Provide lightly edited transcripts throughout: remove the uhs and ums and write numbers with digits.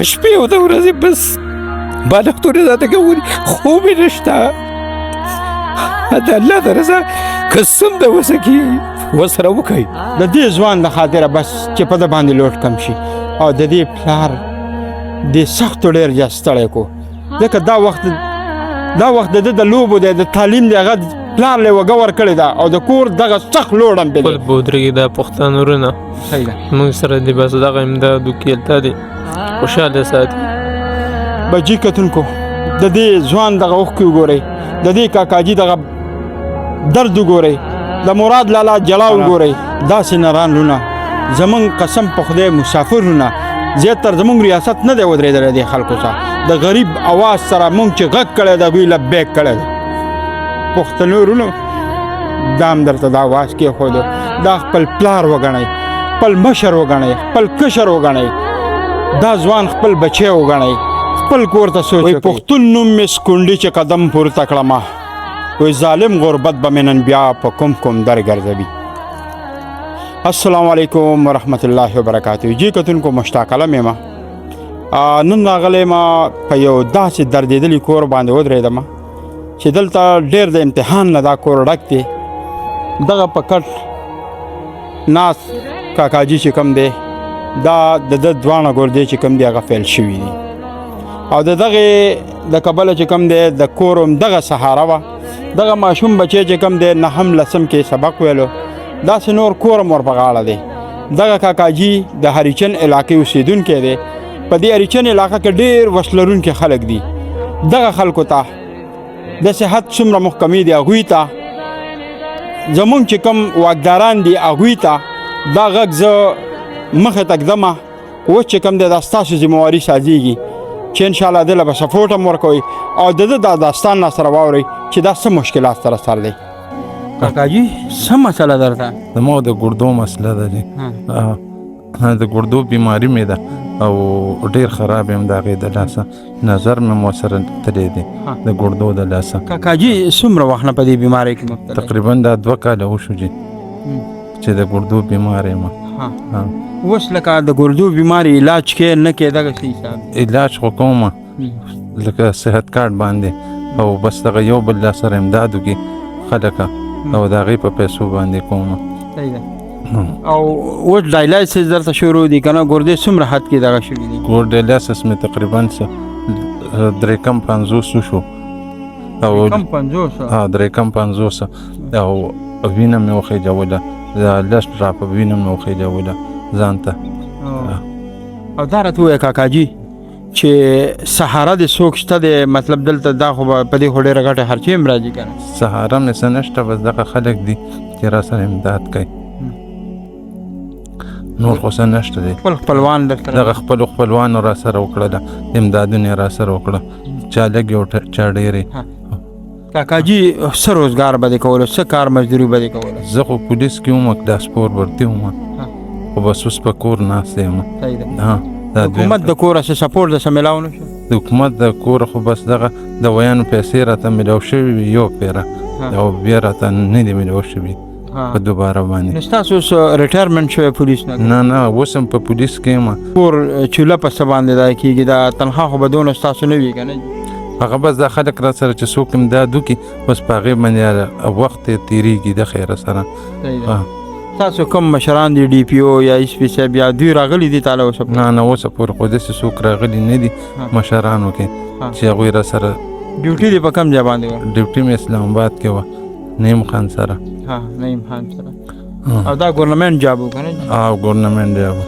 د شپې او د ورځې بس بالښتونه راته کوي، خوب یې نشته. د الله د رضا که څوم د وسه کې ورسره وکړئ. د دې ځوان له خاطره بس چې په ده باندې لوټ کم شي، او د دې پلار دې سختو ډېر زیات ستړی کو، ځکه دا وخت د ده د لوبو دی، د تعلیم دی، هغه پلار له وږه ورکړې ده او د کور دغه سخت لوړ هم پرې دی. خپل بودرګي دا پښتانه ورونه صحیح ده. موږ سره دې بس دغه امداد وکړي، هلته دې خوشحاله ساتي. بجي کتونکو د دې ځوان دغه اوښکې وګورئ، د دې کاکاجي دغه درد وګورئ، د مراد لالا جلا وګورئ. داسې نران لونه زمونږ قسم په خدای مسافر لونه زیاتر زمونږ ریاست نه دی ودرېدلی. دې خلکو سره د غریب اواز سره مونږ چې غږ کړی دی، هغوی لبیک کړی دی. پښتنو ورونو دا هم درته دا اواز کېښودو، دا خپل پلار وګڼئ، خپل مشر وګڼئ، خپل کشر وګڼئ، دا ځوان خپل بچی وګڼئ، خپل کور ته سوچ وکړئ. پښتون نوم مې سکونډي چې قدم پورته کړمه، وایي ظالم غربت به مې نن بیا په کوم کوم در ګرځوي. السلام علیکم ورحمت الله وبرکاته. جی کتونکو مشتاق علم یم. نن راغلی ما په یو داسې دردېدلي کور باندې ودرېدم چې دلته ډېر د امتحان نه دا کور ډک دی. دغه په کټ ناس کاکاجي چې کوم دی، دا د ده دواړه ګردې چې کوم دی هغه فیل شوي دي، او د دغې د کبله چې کوم دی د کور هم دغه سهاره وه. دغه ماشوم بچی چې کوم دی نهم لسم کې سبق ویلو، داسې نور کور هم ور په غاړه دی. دغه کاکاجي د هریچن علاقې اوسېدونکی دی. په دې هریچن علاقه کې ډېر وسلرونکي خلک دي. دغه خلکو ته د صحت څومره محکمې دي، هغوی ته زمونږ چې کوم واکداران دي هغوی ته دا غږ زه مخې ته ږدم. اوس چې کوم دی دا ستاسو ذمهواري سازیږي چې انشاءالله ده له به سپورټ هم ورکوئ او د ده دا داستان را سره واورئ چې دا څه مشکلات سره سر دی. کاکاجي څه مسله درته؟ زما د ګردو مسله ده جي. د ګردو بیماري مې ده او ډېر خراب یم د هغې د لاسه، نظر مې هم ورسره تللی دی د ګردو د لاسه. کاکاجي څومره وخت نه په دې بیمارۍ کې مبتلا؟ تقریبا دا 2 کاله وشو جي چې د ګردو بیمار یم. اوس لکه د ګردو بیماري علاج کې نه کې دغه څه حساب دی؟ علاج خو کوم لکه صحت کارت باندې، او بس دغه یو بل لا سره امداد وکړي خلک، او د هغې په پیسو باندې کوم. صحیح ده. او اوس ډایلایسس درته شروع دي که نه؟ ګردې څومره حد کې دغه شوي دي؟ ګور ډایلایسس مې تقریبا څه درې کم پنځوس وشو. او کم پنځوس؟ ها، درې کم پنځوس. او وینه مې وخېجوله، لس ډراپه وینه مې وخېجوله ځان ته. او دا راته ووایه کاکاجي چې سهاره دې څوک شته دی؟ مطلب دلته دا خو به په دې خو ډېره غټه خرچې هم راځي که نه؟ سهاره مې څه نشته، بس دغه خلک دي چې را سره امداد کوي، نور خو څه نشته دی. خپل خپلوان درسره؟ دغه خپلو خپلوانو را سره وکړله، امدادونه یې را سره وکړه، چا لږې او چا ډېرې. کاکاجي څه روزګار به دې کولو، څه کار مزدوري به دې کوله؟ زه خو پولیس کې وم، کلاسپور ورتي وم، خو بس اوس په کور ناست یم. صحیح ده. دا دویم حکومت د کوره څه سپورټ درڅخه میلاو نه شو؟ د حکومت د کوره خو بس دغه د ویانو پیسې راته میلاو شوې وي یو پیره، او بیا راته نه دي میلاو شوي په دوباره باندې. نو ستاسو اوس ریټایرمنټ شوی پولیس نه؟ نه نه، اوس هم په پولیس کې یم. کور چوله په څه باندې دا کېږي؟ دا تنخوا خو به دونه ستاسو نه وي که نه؟ هغه بس دا خلک را سره چې څوک امداد وکړي بس په هغې باندې وخت یې تېرېږي د خیره سره. صحیح ده. تاسو کوم مشران دي، ډي پي او یا ایس پي صاحب یا دوی راغلي دي تاله اوسه پورې؟ نه نه، اوسه پورې خو داسې څوک راغلي نه دي مشرانو کې چې هغوی را سره. ډیوټي دې په کوم ځای باندې وه؟ ډیوټي مې اسلام آباد کې وه، نعیم خان سره. نعیم خان سره. او دا ګورنمنټ جاب و که نه؟ ها، ګورنمنټ جاب و.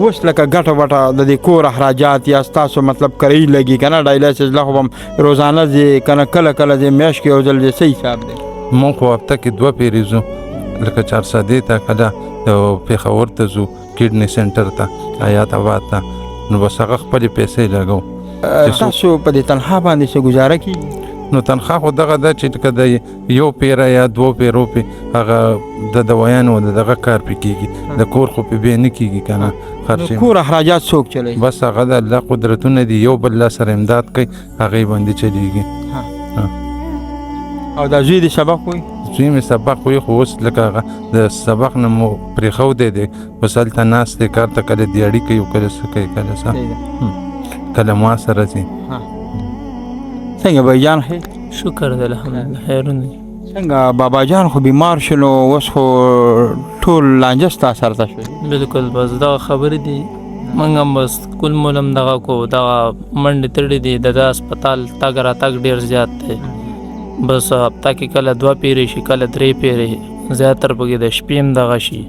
اوس لکه ګټه وټه د دې کور اخراجات یا ستاسو مطلب کرایي لګي که نه؟ ډایلایسس له خو به هم روزانه ځې که نه، کله کله ځې، میاشت کې یو ځل ځې، څه حساب دی؟ موږ خو هفته کې 2 پیرې ځو، لکه چارسدې ته کله پېښور ته ځو، کډني سنټر ته، حیات آباد ته، نو بس هغه خپلې پیسې لګو. تاسو په دې تنخوا باندې څه ګزاره کېږي؟ نو تنخوا خو دغه ده چې که د یو پیره یا 2 پیرو پې هغه د دوایانو د دغه کار پې کېږي، د کور خو پې بیا نه کېږي که نه خرچې. نو کور اخراجات څوک چلوي؟ بس هغه د الله قدرتونه دي، یو بل له سره امداد کوي، هغې باندې چلېږي. او دا زوی دې سبق وایي؟ زوی مې سبق وي، خو اوس لکه هغه د سبق نه مو پرېښودی دی، اوس هلته ناست دی، کار ته کله دیاړي کوي او کله څه کوي، کله څه، کله ما سره ځي. څنګه بای جان ښې؟ شکر دی الحمدلله، خیرونه دي. څنګه بابا جان خو بیمار شو، نو اوس خو ټول لانجه ستا سر ته شوې. بالکل، بس دغه خبرې دي. موږ هم بس کول مولم دغه کو دغه منډې تړې دي. د ده هسپتال تګ راتګ ډېر زیات دی، بس هفته کې کله 2 پیرې شي، کله 3 پیرې، زیاتر پکې د شپې هم دغه شي،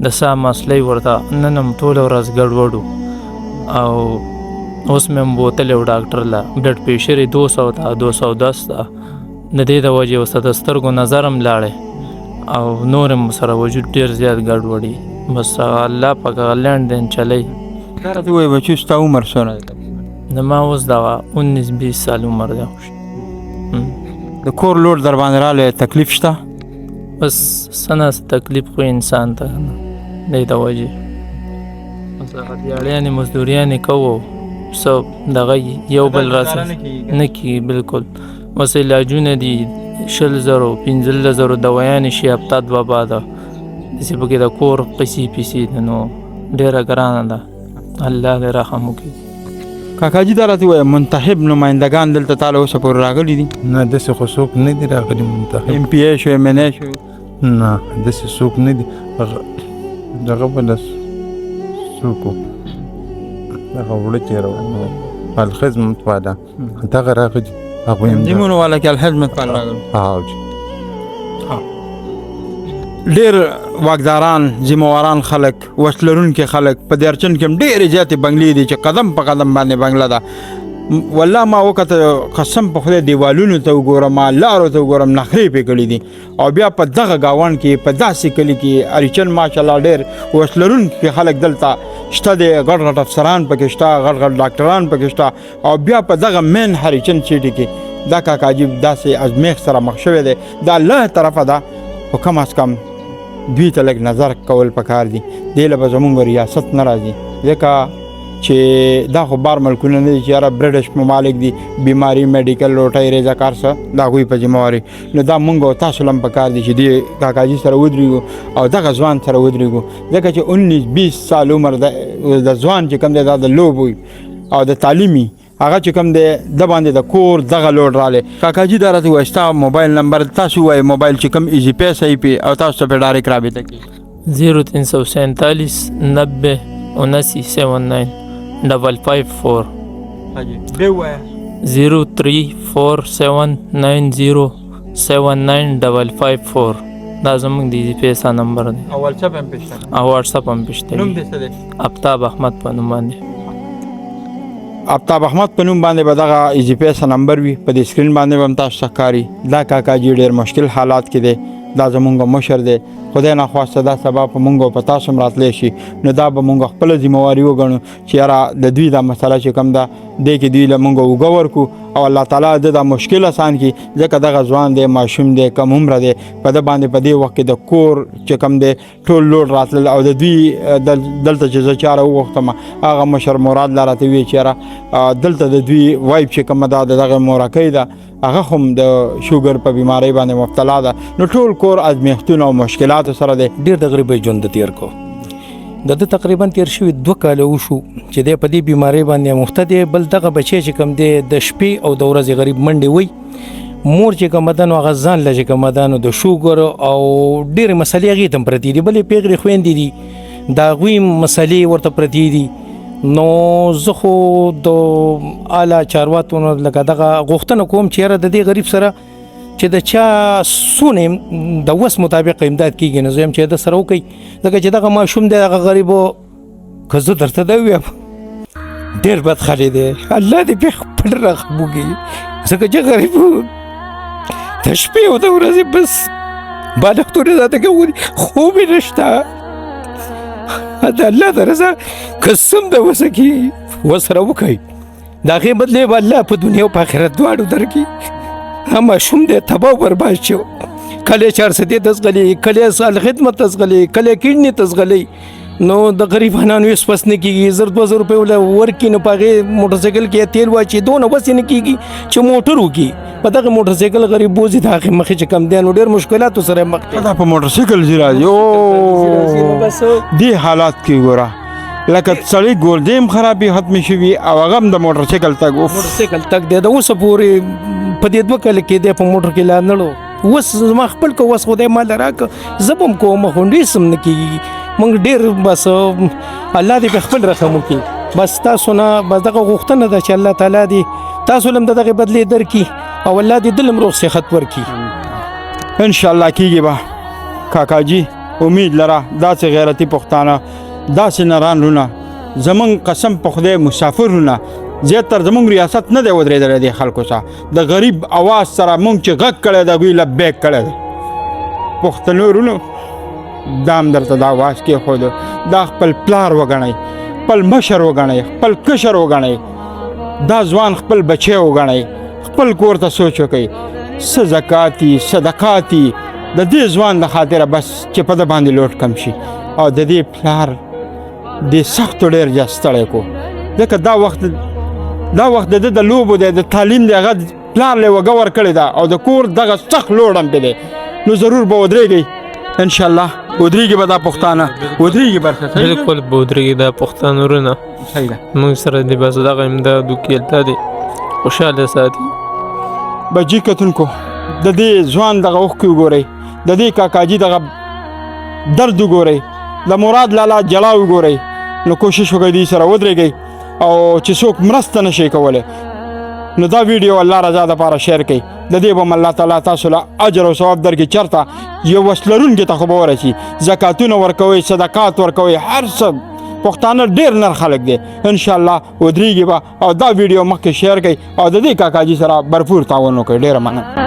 د ساه مسلې ورته. نن هم ټوله ورځ ګډوډو، او اوس مې هم بوتلی و ډاکټر له، بلډ پریشر یې 200 ده، 210 ده. د دې د وجې اوس د سترګو نظر هم لاړی، او نور هم سره وجود ډېر زیات ګډوډي. بس هغه الله پاک هغه لنډ دین چلی. دا راته ووایه بچو، ستا عمر څومره دی؟ زما اوس دغه 19 20 سال عمر دی. خوش د کور لوډ در باندې راغلی، تکلیف شته؟ بس څه نه څه تکلیف خو انسان ته نه دی د وجې. بس هغه دیاړیانې مزدوریانې کوو، څه دغه یو بل راسره نه کېږي بالکل. بس علاجونه دي 20 زرو 15 زرو دوایانې شي هفته دوه بعده، داسې پکې د کور قیصې پیسې دي، نو ډېره ګرانه ده. الله دې رحم وکړي. کاکا جي دا راته ووایه، منتخب نمایندګان دلته تا له اوسه پورې راغلي دي؟ نه، داسې خو څوک نه دي راغلي منتخب. ایم پي ای شو، ایم این ای شو؟ نه، داسې څوک نه دي. دغه بله څوک و، دغه وړه چې الخدمت والا دغه راغلي، هغوی هم دیمونو والا کې الخدمت والا راغلي. هاو جي. ډېر واکداران، ذمهواران خلک، وسلرونکي خلک په دې ارچن کې هم ډېرې زیاتې بنګلې دي چې قدم په قدم باندې بنګله ده. والله ما وکته، قسم په خدای دیوالونو ته وګورم، لارو ته وګورم، نخرې پې کړې دي. او بیا په دغه ګاونډ کې، په داسې کلي کې اریچن ماشاءالله ډېر وسلرونکي خلک دلته شته دی، غټ غټ افسران پکې شته، غټ غټ ډاکټران پکې شته. او بیا په دغه مین هریچن سیټي کې دا کاکا عجیب داسې ازمیښت سره مخ شوی دی. دا الله طرفه ده، خو کم از کم دوی ته لږ نظر کول پکار دي. دې له به زمونږ ریاست نه راځي، ځکه چې دا خو بار ملکونه نه دي چې یاره برټش ممالک دي، بیماری، میډیکل، روټۍ، رضاکار څه د هغوی په ذمهواري. نو دا مونږ او تاسو له هم پکار دي چې دې کاکاجي سره ودرېږو او دغه ځوان سره ودرېږو، ځکه چې 19 20 سال عمر د ځوان چې کوم دی دا د لوبو او د تعلیمي هغه چې کوم دی د باندې د کور دغه لوډ راغلی. کاکاجي دا راته ووایه، ستا موبایل نمبر تاسو ووایئ، موبایل چې کوم ایزي پیسه یې پې او تاسو ته پې ډایرکټ رابطه کېږي. 0347 90 79 79 554. بیا ووایه. 0347 90 79 554. دا زموږ د ایزي پیسه نمبر دی. او واټساپ هم پې شته؟ او واټساپ هم پې شته. نوم دې څه دی؟ افتاب احمد په نوم باندې. افتاب احمد په نوم باندې به دغه ایزي پیسه نمبر وي، په دې سکرین باندې به هم تاسو ته ښکاري. دا کاکاجي ډېر مشکل حالات کې دی، دا زمونږ مشر دی، خدای نخواسته دا سبا په مونږ او په تاسو هم راتلی شي، نو دا به مونږ خپله ذمهواري وګڼو چې یاره د دوی دا مسله چې کوم ده دې کې دوی له مونږ اوږه ورکړو او الله تعالی د دا مشکل اسان کړي، ځکه دغه ځوان دی، ماشوم دی، کم عمره دی، په ده باندې په دې وخت کې د کور چې کوم دی ټول لوډ راتلل. او د دوی دلته چې زه چاره وغوښتم، هغه مشر مراد لا راته وویل چې یاره دلته د دوی وایف چې کومه ده د دغه مورکۍ ده، هغه هم د شوګر په بیمارۍ باندې مبتلا ده، نو ټول کور ازمیښتونه او مشکلاتو سره دی. ډېر د غریبۍ ژوند تېر کړو. د ده تقریبا تېر شوي 2 کاله وشو چې دی په دې بیمارۍ باندې مفته دی. بل دغه بچی چې کوم دی د شپې او د ورځې غریب منډې وایي. مور چې کومه ده نو هغه ځان له چې کومه ده نو د شوګر او ډېرې مسلې هغې ته هم پرتې دي. بلې پېغلې خویندې دي، د هغوی مسلې ورته پرتې دي. نو زه خو د اعلی چارواکو نه لکه دغه غوښتنه کوم چې یاره د دې غریب سره چې د چا څونه د وس مطابق امداد کېږي، نو زه یم چې ده سره وکړي، ځکه چې دغه ماشوم دی، دغه غریبو که زه درته دا ووایم ډېر بد خلی دی، الله دې پرې خپل رحم وکړي، ځکه چې غریب د شپې او د ورځې بس بالښتونه راته کوي، خوب یې نشته. د الله د رضا قسم د وسه کې وسره وکړئ، د هغې بدلې به الله په دنیا او په آخرت دواړو درکړي. هم ماشوم دی تباه او برباد شو، کله یې چارسدې ته ځغلي، کله یې الخدمت ته ځغلي، کله یې کډني ته ځغلي. نو د غریبانو هیڅ وس نه کېږي. 1000 2000 روپۍ وله ورکړي، نو په هغې موټرسایکل کې تیل واچي، دونه وس یې نه کېږي چې موټر وکړي. په دغه موټرسایکل غریب بوځي، د هغې مخې چې کم دی نو ډېر مشکلاتو سره مخ دی. دا په موټرسایکل ځي راځي. نو بس دې حالات کې ګوره، لکه سړی ګوردې هم خرابې ختمې شوي او هغه هم د موټرسایکل تګ. اوف، موټرسایکل تګ دی. د اوسه پورې په دې 2 کاله کې دی په موټر کې لا نړو. اوس زما خپل که وس خدای مال راکړه، زه به هم کوم، خو هېڅ هم نه کېږي. موږ ډېر بس الله دې په خپل رحم وکړي. بس تاسو نه بس دغه غوښتنه ده چې الله تعالی دې تاسو لم دغه بدلې درکړي او الله دې دلم روغ صحت ورکړي. ان شاء الله کیږي به کاکاجي، امید لره. داسې غیرتي پښتانه، داسې نران رونه، زمونږ قسم په خدای مسافرونه زیاتر زمونږ ریاست نه دی ودرېدلی. دی خلکو سره د غریب اواز سره مونږ چې غږ کړی د هغوی لبیک کړی دی. پښتنو ورونو، دا هم درته دا اواز کېښود، دا خپل پلار وګڼئ، خپل مشر وګڼئ، خپل کشر وګڼئ، دا ځوان خپل بچی وګڼئ، خپل کور ته سوچ وکئ. څه زکاتي صدقاتي د دې ځوان د خاطره بس چې په ده باندې لوټ کم شي. او د دې پلار دې سختو ډېر زیات ستړی کو، ځکه دا وخت د ده د لوبو دی، د تعلیم دی. هغه پلار له وږه ورکړې ده او د کور دغه سخت لوړ هم پرې دی. نو ضرور به ودرېږئ انشاءالله، ودرېږي به دا پښتانه، ودرېږي برخه. بالکل به ودرېږي دا پښتانه ورونه. صحیح ده. موږ سره دې بس دغه امداد وکړي، الله دې خوشحاله ساتي. بجي کتونکو، د دې ځوان دغه اوښکې وګورئ، د دې کاکاجي دغه درد وګورئ، د مراد لالا جلا وګورئ. نو کوشش وکړئ دوی سره ودرېږئ، او چې څوک مرسته نشي کولی نو دا ویډیو الله رضا دپاره share کړئ. د دې به هم الله تعالی تاسو له اجر او ثواب درکړي. چېرته یو وس لرونکي ته خو به ورسي. زکاتونه ورکوئ، صدقات ورکوئ، هر څه. پښتانه ډېر نر خلک دي، انشاءالله ودرېږي به. او دا ویډیو مخکې share کړئ او د دې کاکاجي سره برپور تعاون وکړئ. ډېره مننه.